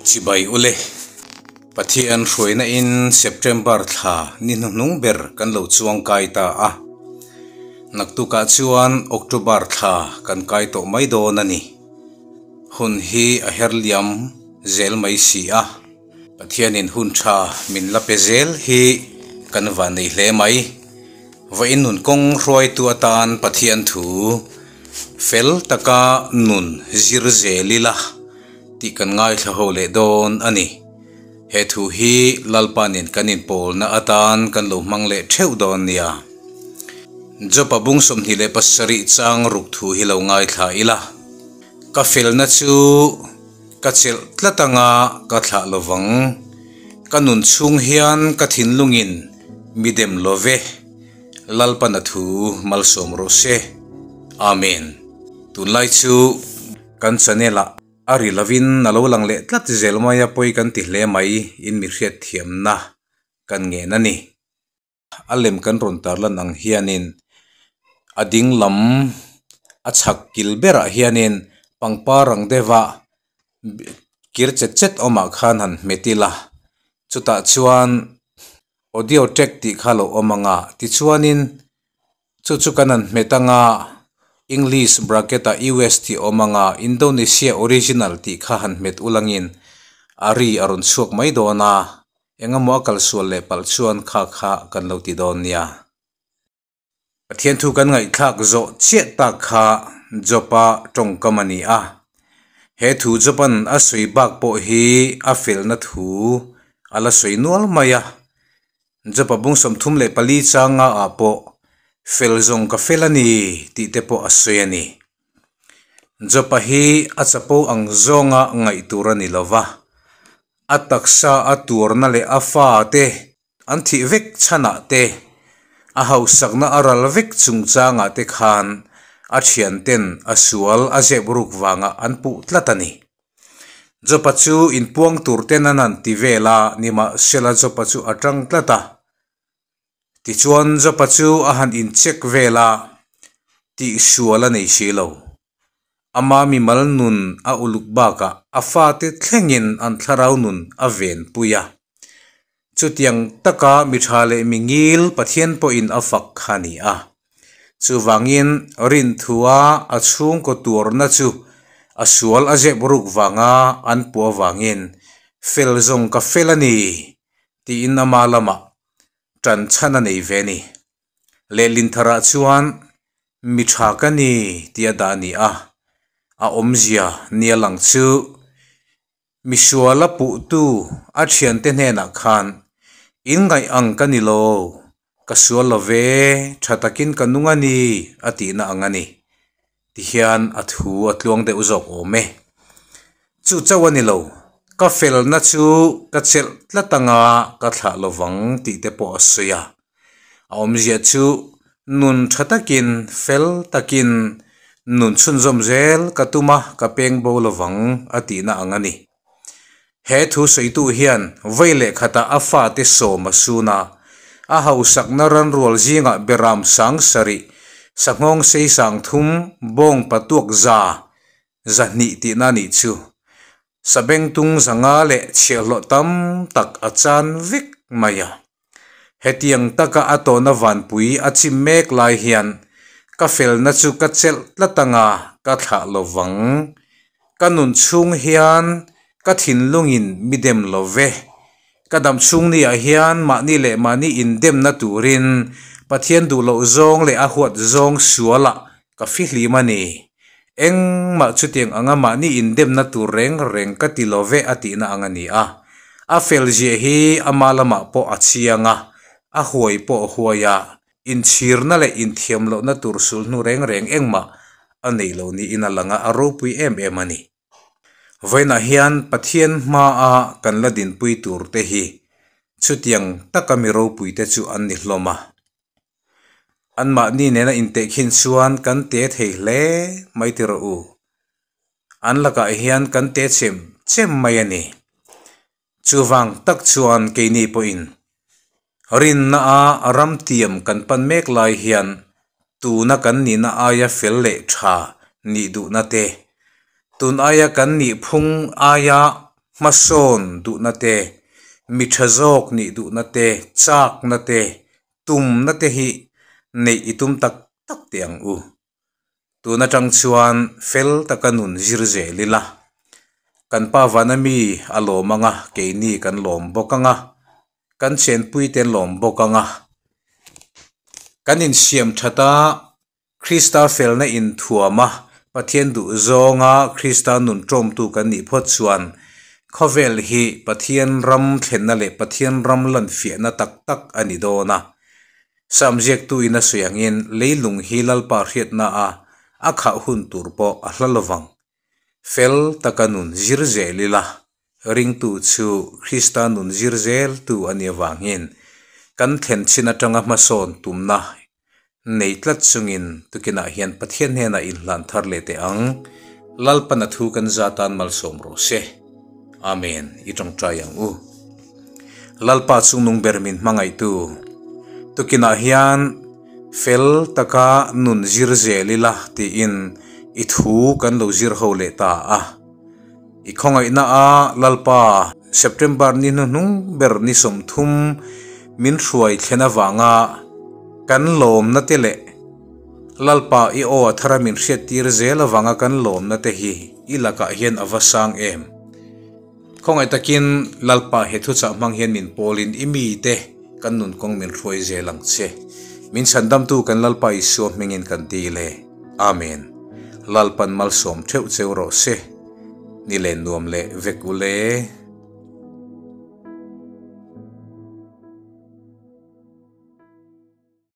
Chibai ule, Pathian hruaina in September thla ni hnuhnung ber kan lo chuang kai ta a. Naktukah chuan October thla kan kai tawh mai dawn a ni. Hun hi a her liam zel mai si a. Pathianin hun tha min la pe zel hi kan van nei hle mai. Vawiin nun kawng hruaitu atan Pathian thu fel taka nun zir zel ila tih kan ngaithla ho leh dawn a ni. He thu hi Lalpanin kan inpawlna atan kan lo hmang leh theuh dawn nia. Jopa bung 27 chang ruk thu hi lo ngaithla ila. Ka felna chu. Ka chelh tlat anga ka thlah lovang. Ka nun chhung hian ka thinlungin mi dem lo ve. Lalpan a thu malsawm rawh se. Amen. Tunlai chu kan channel ah a ri lovin a lo lang leh tlat zel mai a pawi kan ti hle mai in mi hriatthiamna kan ngen a ni. A lem kan rawn tarlan ang hianin a ding lam a chhak kil berah hianin pangpar ang deuha kir chet chet awmah khan han hmet ila chutah chuan audio track tih kha a lo awm ang a tichuanin chu chu kan han hmet anga english bracket ah us tih awm ang a indonesia original tih kha han hmet ulangin a ri a rawn chhuak mai dawn a. Engemaw a kalsual leh palh chuan kha kha kan lo ti dawn nia. Pathian thu kan ngaihthlak zawh chiah tak kha Job-a tawngkam a ni a. He thu Job-a'n a sawi bak pawh hi a felna thu a la sawi nual mai a. Job-a bung 34 changa ah pawh fel zawng ka fel a ni tih te pawh a sawi a ni. Job-a hi a chapo ang zawnga ngaih tur a ni lo va. A taksa a tuarna leh a fate an thih vek chhanah te, a hausakna a ral vek chungchangah te khan a thianten a sual a zep ruk vangah an puh tlat a ni. Jopa chu inpuang tur ten an han ti vel a, nimahsela Jopa chu a tang tlat a. Tichuan Jopa chu a han incheck vel a, tihsual a nei si lo. Ama mimal nun a uluk bakah a fate thlengin an thlarau nun a venpui a. Chutiang taka mi tha leh mi ngil Pathian pawhin a fak kha a ni a. Chuvangin rinthua a chhungkaw tuarna chu a sual a zep ruk vanga an puah avangin fel zawng ka fel a ni tiin ama lamah tan chhan a nei ve a ni. Lehlin tharah chuan mi tha ka ni tih a dah a ni a, a awmzia nia lang chu misuala puhtu a thiante hnenah khan inngaih ang ka ni lo, ka sual lo ve, tha takin ka nung a ni a tihna ang a ni. Tihian a thu a tluang deuh zawk awm e. Chu chauh a ni lo, ka felna chu ka chelh tlat anga ka thlah lovang tih te pawh a sawi a. A awmzia chu nun tha takin, fel takin nun chhunzawm zel ka tum a, ka peng bo lovang a tihna ang a ni. He thu sawitu hian vawi leh khatah a fate sawm a sun a, a hausakna ranrual zingah beram sang sarih, sanghawng sei sang thum, bawng patuak za, 200 tihna a nih chu. Sabengtung zanga leh chhiahhlawh tam tak a chan vek mai a. Hetiang taka a tawna vanpui a chim mek lai hian ka felna chu ka chelh tlat anga ka thlah lo vang. Ka nun chhung hian ka thinlungin mi dem lo ve. Ka dam chhung ni ah hian mahni leh mahni indemna turin Pathian duh loh zawng leh a huat zawng sualah ka fihlim a ni. Engmah chutiang anga mahni indemna tur reng reng ka ti lo ve a tihna ang a ni a. A fel ziah hi ama lamah pawh a chiang a, a huai pawh a huai a, inchhirna leh inthiam lohna tur sulhnu reng reng engmah a nei lo niin a lang a, a ropui em em a ni. Vawiinah hian Pathian hmaa kan la dinpui tur te hi chutiang taka mi ropui te chu an ni hlawm a. Anmahni nena intehkhin chuan kan te thei hle mai ti rawh u. An lakah hian kan te chem chem mai a ni. Chuvang tak chuan keini pawhin rinna a ramtiam kan pan mek lai hian tuna kan nihna aia fel leh tha nih duhna te, tun aia kan nih phung aia Hmasawn duhna te, mi tha zawk nih duhna te, chakna te, tumna te hi neih i tum tak tak teh ang u. Tun atang chuan fel taka nun zir zel ila. Kan pa vana mi a lawm anga keini kan lawm bawk anga, kan chenpui te an lawm bawk anga, kan insiam that a, Krista felna inthuama Pathian duh zawnga Krista nun ṭawmtu kan nih phawt chuan khawvel hi Pathian ram thlenna leh Pathian ram lanfiahna tak tak a ni dawn a. Sam ziaktuin a sawi angin leilung hi Lalpa hriatna a a khah hun tur pawh a hla lovang. Fel taka nun zir zel ila, ringtu chu Krista nun zir zeltu a nih avangin kan thlen chin atanga hmasawn tumna nei tlat chungin tukinah hian Pathian hnenah inhlan thar leh teh ang. Lalpan a thu kan za tan malsawm rawh se. Amen. I tawngtai ang u. Lalpa chungnung ber min hmangaihtu. Tukinah hian fel taka nun zir zel ila tiin i thu kan lo zir ho leh ta a. I khawngaihna a Lalpa September ni hnuhnung ber ni 30 min hruai thlen avanga kan lawmna te leh Lalpa i aw a thara min hriattir zel avanga kan lawmna te hi i lakah hian a va sang em. Khawngaih takin Lalpa he thuchah hmang hian min pawlin i mite kan nun kawng min hruai zel ang che. Min chhandamtu kan Lalpa Isua hmingin kan dil e. Amen. Lalpan malsawm theuh cheu rawh se. Ni len nuam leh vek u le.